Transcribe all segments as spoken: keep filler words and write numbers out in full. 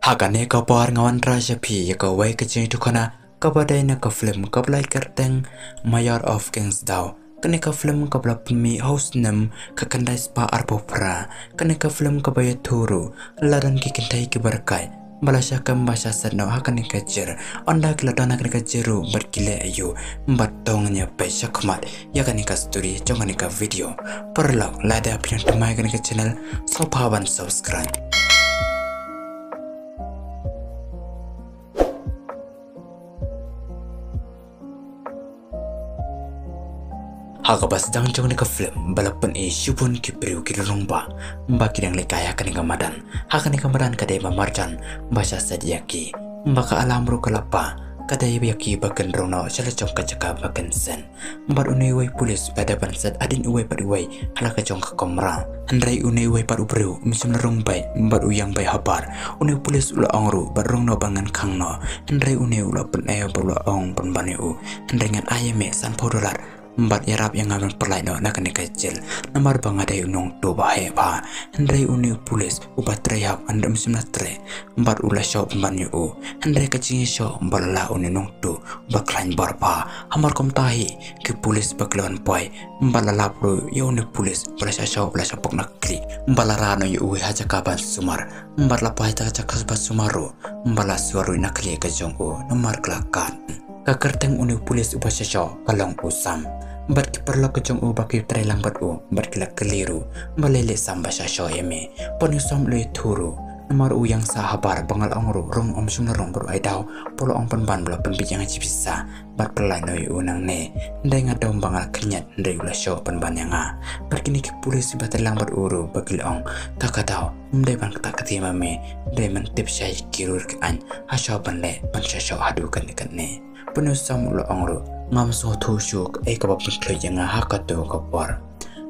Ha kane ka por nga wanrah sha phi ïa kawei ka jingïathuhkhana kaba dei na ka film kaba la kyrteng Mayor of Kingstown. Kane ka film kaba la pynmih ha u snem ka khyndai spah arphew phra. Kane ka film kaba ïathuh ruh la don ki kynthei kiba rkhie ba la shah kem ba shah set noh ha kane ka jel. Ynda ki la don ha kane ka jel ruh bad ki leh aïu, bad to ngin ïa peit shakhmat ïa kane ka story jong kane ka video. Paralok, lada phi dang thymmai kane ka channel, sngewbha ban subscribe. Ha kaba sdang jong kane ka film ba la pyni shibun ki briew ki rangbah ba ki dang lehkai ha kane ka madan. Ha kane ka madan ka dei ba marjan ba shah set ïa ki. Ba ka alarm ruh ka la pah, ka dei ïa ki ba kin rung noh sha la jong ka jaka ba kin set. Bad une uwei u pulit u la dep ban set hadien uwei bad uwei ha la ka jong ka kamra. Hynrei une uwei pat u briew um shym la rung beit bad u ïeng beit habar. Une u pulit u la ong ruh bad rung noh ban ngan khang noh. Hynrei une u la pyni bad u la ong pynban ïa u, hynrei ngan ai ïa me sanphew dollar bad ïarap ïa nga ban pyllait noh na kane ka jel, namar ba nga dei u nongtuh ba heh bha. Hynrei une u pulit uba trei hap hynrei um shym la treh bad u la shoh pynban ïa u. Hynrei ka jingïashoh ba la lah une u nongtuh ba khlaiñ bor bha. Hamar kumta hi ki pulit ba ki la wan poi bad la lap ruh ïa une u pulit ba la shah shoh ba la shah pok na khlieh, ba la rah noh ïa u ha jaka ban sumar. Bad la phai ha jaka ban sumar ruh ba la suar ruh na khlieh ka jong u namar ka la kad. Ka kyrteng une u pulit uba shah shoh ka long u Sam. Bad ki paralok ka jong u ba ki trei lang bad u bad ki la kylli ruh, balei leh Sam ba shah shoh ïa me? Bad une u Sam u la ïathuh ruh, namar u ïeng sah habar ba nga la ong ruh rung um shym la rung bad u ai daw, ba u la ong pynban ba u la pynbit ïa nga shi pisa bad pyllait noh ïa u nangne. Hynrei nga dom ba nga la khynñiat hynrei u la shoh pynban ïa nga. Bad kine ki pulit kiba trei lang bad u ruh ba ki la ong, ta ka daw ym dei ban ktah ktien ma me, dei ban tip shai ki ruh ki aiñ ha shuwa ban leh ban shah shoh haduh katne katne. Bad une u Sam u la ong ruh, ngam sngewthuh shuh kaei kaba pynkhluit ïa nga ha kato ka por.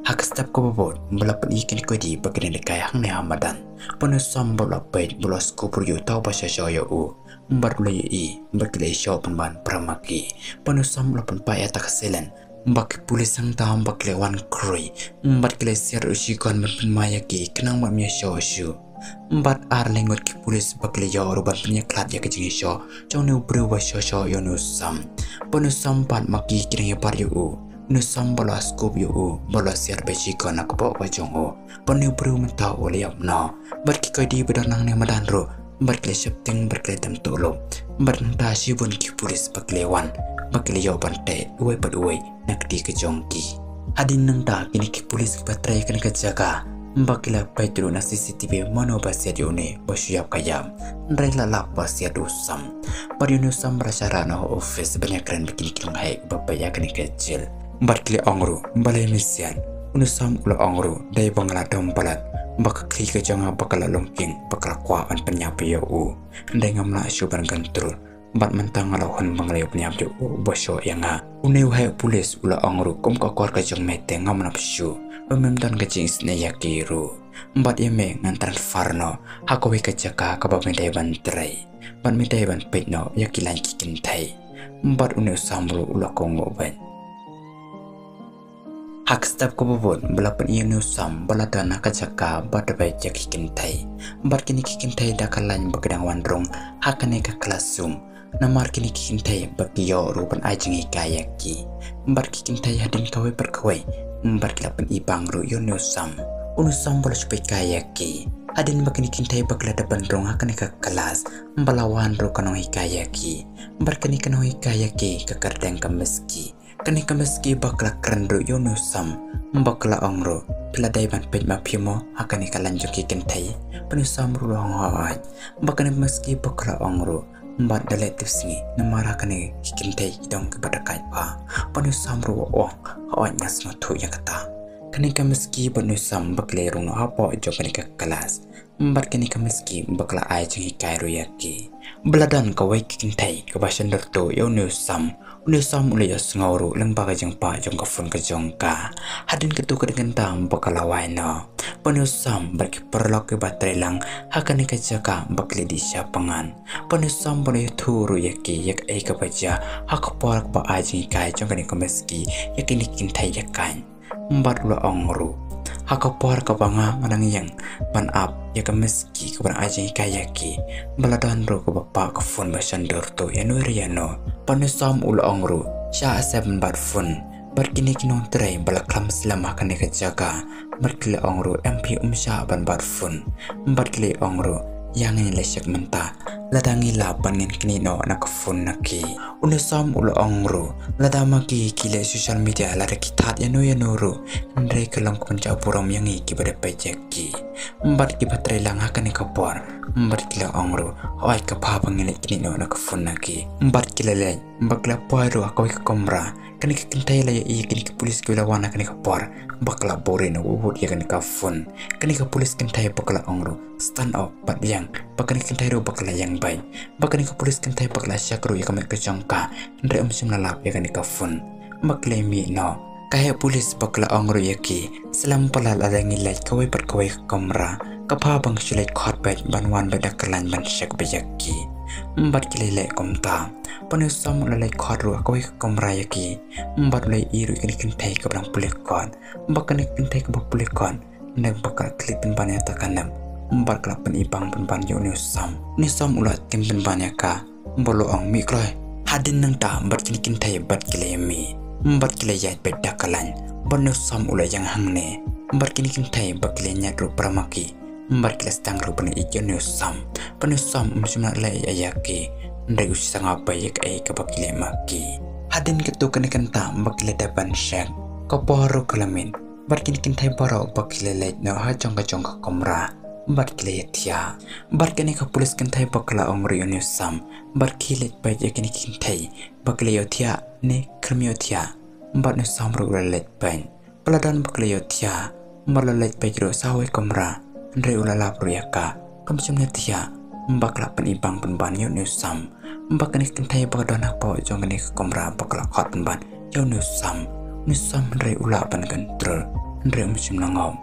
Ha ka step kaba bud ba la pyni ïa kine ki khyndai ba ki dang lehkai hangne ha madan. Bad une u Sam ba u la peit ba u la scoop ruh ïa uta uba shah shoh ïa u. Bad u la ïohi ba ki la ïashoh pynban para ma ki. Bad une u Sam u la pynpait ïa kata ka silen ba ki pulit hangta ba ki la wan khrui. Bad ki la siat ruh shigon ban pynmai ïa ki khnang ba ym ïashoh shuh. Bad ar lai ngut ki pulit ba ki la ïoh ruh ban pynïakhlad ïa ka jingïashoh jong une u briew ba shah shoh ïa une u Sam. Bad une u Sam bad ma ki ki dang ïabat ïa u. Une u Sam ba la scoop ïa u ba la siat beit shigon na ka kpoh ka jong u. Bad une u briew mynta u la ïap noh. Bad ki khyndai ba don hangne ha madan ruh bad ki la sheptieng bad ki la dem tuh lum. Bad nangta shibun ki pulit ba ki la wan ba ki la ïoh ban teh uwei bad uwei na kti ka jong ki. Hadien nangta kine ki pulit kiba trei kane ka jaka ba ki la peit ruh na C C T V mano ba siat ïa une ba shu ïap ka ïap. Hynrei la lap ba siat u Sam. Bad ïa une u Sam ba la shah rah noh ha office ban ïakren bad kine ki nongheh kiba peit ïa kane ka jel. Bad ki la ong ruh, balei me siat? Une u Sam u la ong ruh, dei ba nga la dom palat ba ka khlieh ka jong nga ba ka la longkieng ba ka la kwah ban pynïap ïa u. Hynrei ngam lah shuh ban control. Bad mynta nga la hun ba nga la ïoh pynïap ïa u ba shoh ïa nga. Une u heh pulit u la ong ruh, kum ka akor ka jong me te ngam nap shuh ba mem don ka jingisynei ïa ki ruh. Bad ïa me ngan transfer noh ha kawei ka jaka kaba me dei ban trei. Bad me dei ban peit noh ïa ki laiñ ki kynthei. Bad une u Sam ruh u la kohnguh beit. Ha ka step kaba bud ba la pyni ïa une u Sam ba la don ha ka jaka ba da beit ïa ki kynthei. Bad kine ki kynthei da ka laiñ ba ki dang wan rung ha kane ka classroom. Namar kine ki kynthei ba ki ïoh ruh ban ai jinghikai ïa ki. Bad ki kynthei hadien kawei bad kawei bad ki la pyni bang ruh ïa une u Sam. Une u Sam ba la shu peit kai ïa ki. Hadien ba kine ki kynthei ba ki la dep ban rung ha kane ka klas ba la wan ruh ka nonghikai ïa ki. Bad kane ka nonghikai ïa ki ka kyrteng ka Miski. Kane ka Miski ba ka la kren ruh ïa une u Sam ba ka la ong ruh, phi la dei ban peit ma phi mo ha kane ka laiñ jong ki kynthei? Bad une u Sam ruh u la ong hooid. Bad kane ka Miski ba ka la ong ruh, bad da leh tipsngi namar ha kane ki kynthei ki dang kiba dakaid bha. Bad une u Sam ruh u ong, hooid nga sngewthuh ïa kata. Kane ka Miski bad une u Sam ba ki la rung noh hapoh jong kane ka klas. Bad kane ka Miski ba ka la ai jinghikai ruh ïa ki. Ba la don kawei ka kynthei kaba shon dor tuh ïa une u Sam. Une u Sam u la ïohsngew ruh lyngba ka jingpah jong ka phone ka jong ka. Hadien katto katne kynta ba ka la wai noh. Bad une u Sam bad ki paralok kiba trei lang ha kane ka jaka ba ki la dih shaphrang. Bad une u Sam ba la ïathuh ruh ïa ki ïa kaei kaba jia ha ka por kaba ai jinghikai jong kane ka Miski ïa kine ki kynthei ïa ka. Bad u la ong ruh, Ha ka por kaba nga nga dang ïeng ban ap ïa ka miss key kaba dang ai jinghikai ïa ki, ba la don ruh kaba pah ka phone ba shon dur tuh ïa no re ïa no. Bad u Sam u la ong ruh, shah sep ban bat phone. Bad kine ki nongtrei ba la khlam slem ha kane ka jaka, bad ki la ong ruh, em phi, um shah ban bat phone. Bad ki la ong ruh, ïa ngin leit check mynta, lada ngi lah bad ngin knieh noh na ka phone na ki. Une u Sam u la ong ruh, lada ma ki ki leh social media, lada ki thad ïa no ïa no ruh, hynrei ka long ka pynjah burom ïa ngi kiba da peit ïa ki. Bad kiba trei lang ha kane ka por, bad ki la ong ruh, hooid, ka pha ba ngin leit knieh noh na ka phone na ki. Bad ki la leit, bad ki la poi ruh ha kawei ka kamra. Kane ka kynthei la ïohi ïa kine ki pulit kiba la wan ha kane ka por, ba ka la buh ring na wut wut ïa kane ka phone. Kane ka pulit kynthei ba ka la ong ruh, stand up bad ïeng. Bad kane ka kynthei ruh ba ka la ïeng beit. Bad kane ka pulit kynthei ba ka la check ruh ïa ka met ka jong ka, hynrei um shym la lap ïa kane ka phone. Bad ka la mih noh. Ka heh pulit ba ka la ong ruh ïa ki, slem palat lada ngi leit kawei bad kawei ka kamra, ka pha ba ngi shu leit khot beit ban wan beit da ka lain ban check beit ïa ki. Bad ki la leit kumta. Bad une u Sam u la leit khot ruh ha kawei ka kamra ïa ki. Bad u la ïohi ruh ïa kane ka kynthei kaba dang pule kot. Bad kane ka kynthei kaba pule kot, hynrei ba ka la khlid pynban ïa kata ka nep. Bad ka la pynibang pynban ïa une u Sam. Une u Sam u la tim pynban ïa ka, bad u la ong, mih kloi. Hadien nangta bad kine ki kynthei bad ki la ïa mih, bad ki la ïaid beit da ka lain. Bad une u Sam u la ïeng hangne, bad kine ki kynthei bad ki la ïa ñiad ruh para ma ki. Bad ki la sdang ruh ban ïeit ïa une u Sam. Bad une u Sam um shym la leh ei ei ïa ki, hynrei u sngap bha ïa kaei kaba ki leh ma ki. Hadien katto katne kynta ba ki la dep ban check, ka por ruh ka la miet. Bad kine ki kynthei baroh ba ki la leit noh ha jong ka jong ka kamra, bad ki la ïathiah. Bad kane ka pulit kynthei ba ka la ong ruh ïa une u Sam, bad ki leit beit ïa kine ki kynthei ba ki la ïohthiah ne khlem ïohthiah. Bad une u Sam ruh u la leit beit. Ba la don ba ki la ïohthiah, bad u la leit beit ruh sa kawei ka kamra, hynrei u la lap ruh ïa ka, kam shym la thiah. Bad ka la pynibang pynban ïa une u Sam. Bad kane ka kynthei ba ka don hapoh jong kane ka kamra ba ka la khot pynban ïa une u Sam. Une u Sam hynrei u lah ban control, hynrei um shym la ngop.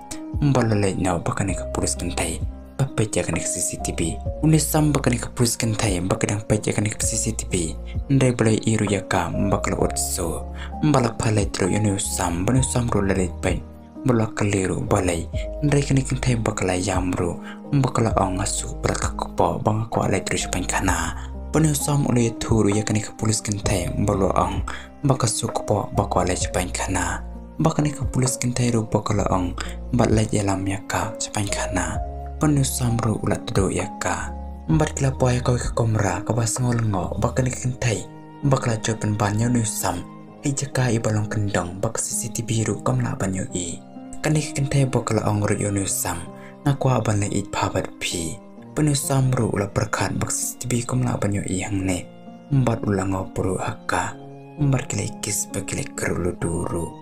Bad u la leit noh bad kane ka pulit kynthei ba peit ïa kane ka C C T V. Une u Sam bad kane ka pulit kynthei ba ki dang peit ïa kane ka C C T V, hynrei ba la ïohi ruh ïa ka, ba ka la ud shuh. Ba la pha leit ruh ïa une u Sam, bad une u Sam ruh u la leit beit. Ba la kylli ruh balei, hynrei kane ka kynthei ba ka la ïam ruh, ba ka la ong, nga suk bha ka kpoh ba nga kwah leit ruh sha paikhana. Bad une u Sam u la ïathuh ruh ïa kane ka pulit kynthei, ba u la ong ba ka suk kpoh ba kwah leit sha paikhana. Bad kane ka pulit kynthei ruh ba ka la ong, bad leit ïalam ïa ka sha paikhana. Bad une u Sam ruh u la tdoh ïa ka. Bad ki la poi ha kawei ka kamra kaba sngew lyngngoh, bad kane ka kynthei ba ka la jot pynban ïa une u Sam ha i jaka iba long kyndong, ba ka C C T V ruh kam lah ban ïohi. Kane ka kynthei ba ka la ong ruh ïa une u Sam, nga kwah ban leh ïeit bha bad phi. Bad une u Sam ruh u la pyrkhat ba ka C C T V kam lah ban ïohi hangne. Bad u la ngop ruh ha ka. Bad ki la kiss bad ki la kyrhuh ludu ruh.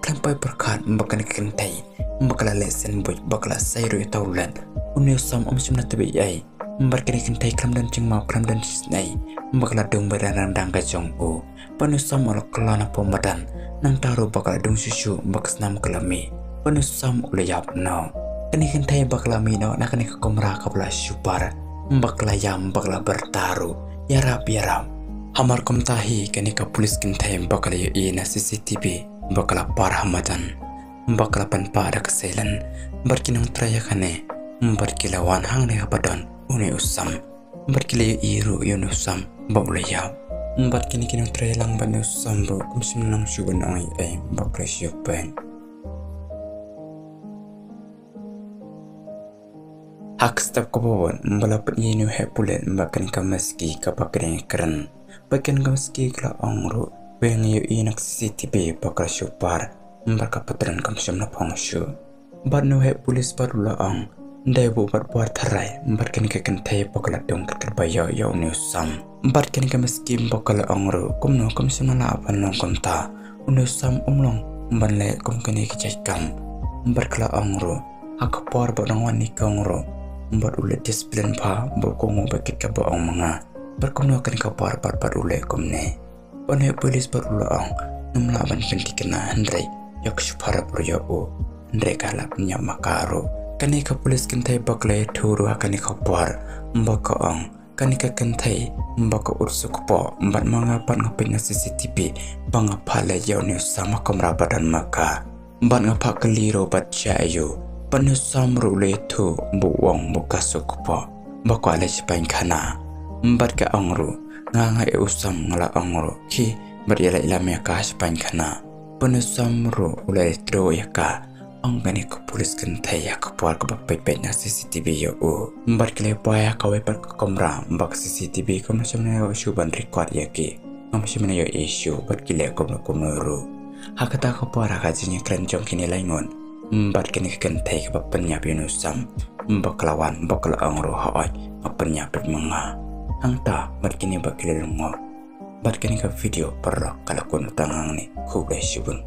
Khlem poi pyrkhat ba kane ka kynthei ba ka la leh sandwich, ba ka la sei ruh ïa uta u lad, une u Sam um shym la tip ei ei. Bad kane ka kynthei khlem don jingmap, khlem don jingisynei, ba ka la dung beit da ka dang dang ka jong u. Bad une u Sam u la kylla na pdeng madan. Nangta ruh ba ka la dung shuh shuh, ba ka snam ka la mih. Bad une u Sam u la ïap noh. Kane ka kynthei ba ka la mih noh na kane ka kamra kaba la shu par, ba ka la ïam, ba ka la byrta ruh ïarap ïarap. Hamar kumta hi kane ka pulit kynthei ba ka la ïohi na C C T V ba ka la par ha madan, ba ka la pynpah da ka seilen. Bad ki nongtrei ïa kane, bad ki la wan hangne haba don une u Sam. Bad ki la ïohi ruh ïa une u Sam ba u la ïap. Bad kine ki nongtrei lang bad une u Sam ruh kim shym la nang shuh ban ong ei ei, ba ki la shu ïap beit. Ha ka step kaba bud, ba la pyni ïa une u heh pulit bad kane ka miss key kaba ka dang kren. Bad kane ka miss key ka la ong ruh ba nga ïohi na ka C C T V ba ka la shu par, bad ka pattern kam shym la phong shuh. Bad une u heh pulit bad u la ong, ym dei ba u bat por tharai, bad kane ka kynthei ba ka la dung kyrkir ba ïoh ïa une u Sam. Bad kane ka miss key ba ka la ong ruh, kumno kam shym la lah ban long kumta. Une u Sam um long ban leh kum kane ka jait kam. Bad ka la ong ruh, ha ka por ba u dang wan nyngkong ruh, bad u leh discipline bha, ba u kohnguh bad kit kaba ong ma nga. Bad kumno kane ka por bad, bad u leh kumne. Bad une u pulit bad u la ong, ngam lah ban pynthikna, hynrei ïoh ka shu pharap ruh ïa u, hynrei ka lah pynïap ma ka ruh. Kane ka pulit kynthei ba ka la ïathuh ruh ha kane ka por, ba ka ong, kane ka kynthei ba ka ud suk kpoh, bad ma nga pat nga peit na C C T V ba nga phah leit ïa une u Sam ha kamra ba don ma ka. Bad nga phah kylli ruh bad jia ïa u, bad une u Sam ruh u la ïathuh ba u ong ba ka suk kpoh, ba kwah leit shaphang khana. Bad ka ong ruh, nga nga ïa u Sam nga la ong ruh, khie bad ïaleit lam ïa ka shaphang khana. Bad une u Sam ruh u la ïathuh ïa ka, ong kane ka pulit kynthei ïa ka por kaba peit peit na C C T V ïa u. Bad ki la poi ïa kawei pat ka kamra, bad ka C C T V kam shym ïoh issue ban record ïa ki. Kam shym ïoh issue bad ki leh kumno kumno ruh. Ha kata ka por ha ka jingïakren jong kine lai ngut, bad kane ka kynthei kaba pynïap ïa une u Sam, bad ka la wan bad ka la ong ruh, hooid, nga pynïap bad ma nga. Hangta bad kine bad ki la lyngngoh. Bad kane ka video paralok ka la kut tang hangne, khublei shibun.